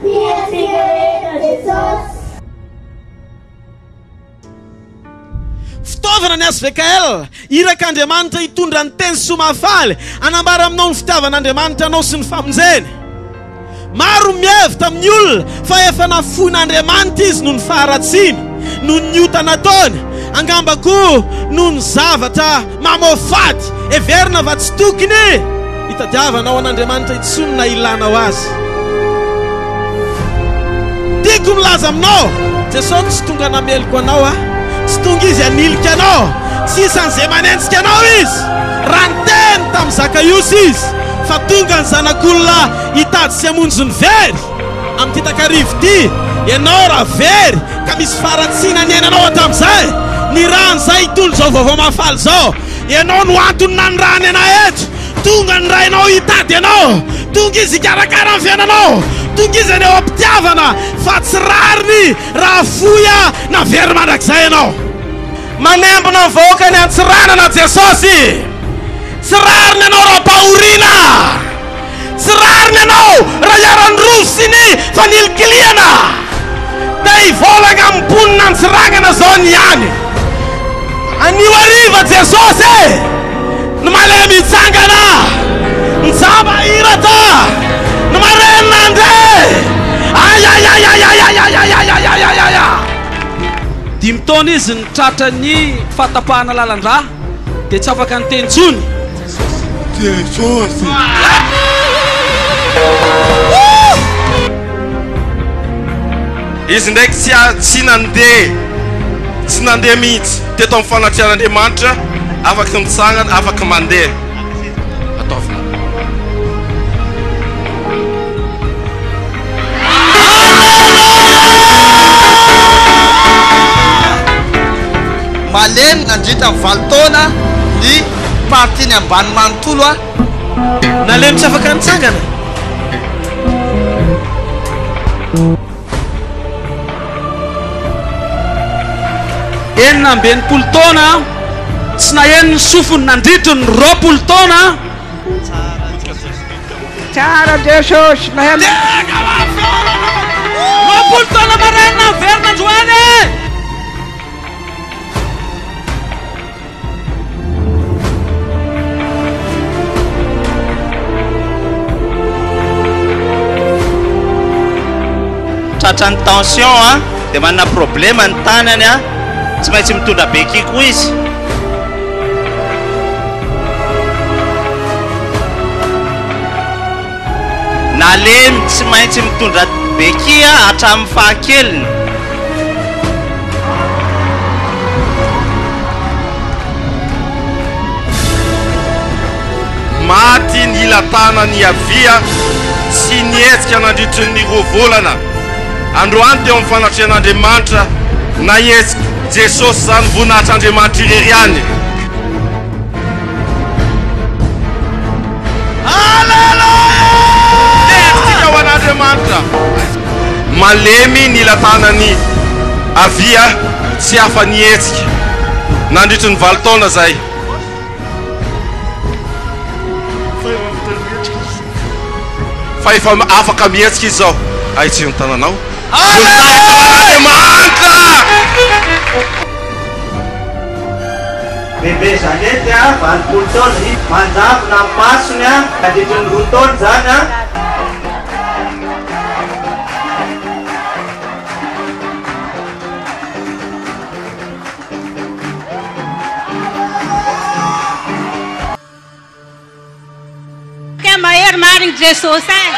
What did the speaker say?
Tia antsika rehetra Jesosy. Fitaovana ny HVKL, irak'Andriamanitra hitondra ny teny soa mahafaly, hanambara aminao ny fitiavan'Andriamanitra anao sy ny famonjeny. Maro ny mihevitra amin'ny olona fa efa nafoin'Andriamanitra izy noho ny faharatsiany, noho ny ota nataony, angamba koa noho ny zavatra mamoafady heverina fa tsy tokony hitadiavanao an'Andriamanitra intsony na ilanao azy. Tiako milaza aminao, Jesosy tsy tonga nameloko anao aho, tsy tonga Izy hanilika anao, tsy isan'izay manenjika anao Izy. Raha niteny tamin'i Zakaiosy Izy fa tonga ny Zanak'olona hitady sy hamonjy ny very, amin'ity takariva ity, ianao raha very ka misy faharatsiana niainanao hatramin'izay, nirahany izay hitondra izao vaovao mahafaly izao. Ianao no antony nanirahany anay eto. Tonga ny Rainao hitady anao. Tonga Izy hikarakara ny fiainanao. Tonga Izy haneho am-pitiavana fa tsy rariny raha fohy na very mandrakizay ianao. Manembona ny vahoaka ny Antsiranana Jesosy. Tsy rariny ianao raha ampahoriana. Tsy rariny ianao raha iharan'ny rofy sy ny fanilikilihana. Te hivolagna amin'ny mponina Antsiranana zao ny any. Anio hariva Jesosy e! Ny malemy hitsangana, ny jamba hahiratra, ny marenina handre. Ayayayayayayayayayayayayaya. Dimy taona izy no tratran'ny fahatapahana lalan-drà dia tsy afaka niteny intsony. Jesosy. Izy ndraiky tsy tsy nandeha tsy nandeha mihitsy teto amin'ny fanatrehan'Andriamanitra, afaka mitsangana, afaka mandeha. Ataovy. Malemy nandritra ny valo taona ny partie ny ambany manontolo a. Nalemy tsy afaka nitsangana. 66 taona tsy naheno ny sofiny nandritry ny 20 taona. Tsara Jesosy mahay. 20 taona maraina miverina androany e! Tratran'ny tension a, dia manana problème ny tanany a, tsy maintsy mitondra béquille koa izy. Nalemy tsy maintsy mitondra béquille hatramin'ny fahakeliny. Maty ny ila-tanany havia tsy nihetsika nandritry ny roa volana. Androany teo amin'ny fanatrehan'Andriamanitra nahetsika Jesosy izany voninahitr'Andriamanitra irery ihany. Aleloia! Mendrika ho an'Andriamanitra. Malemy ny ila-tanany havia tsy afa-nihetsika nandritry ny valo taona izay. Fa efa afaka mihetsika izy izao. Ahitsio ny tananao. Voninahitra ho an'Andriamanitra! Bebe Jeannette a, 80 taona, manjavona ny masony a, nandritry ny roa taona izany a. Mahery marigny Jesosy eh.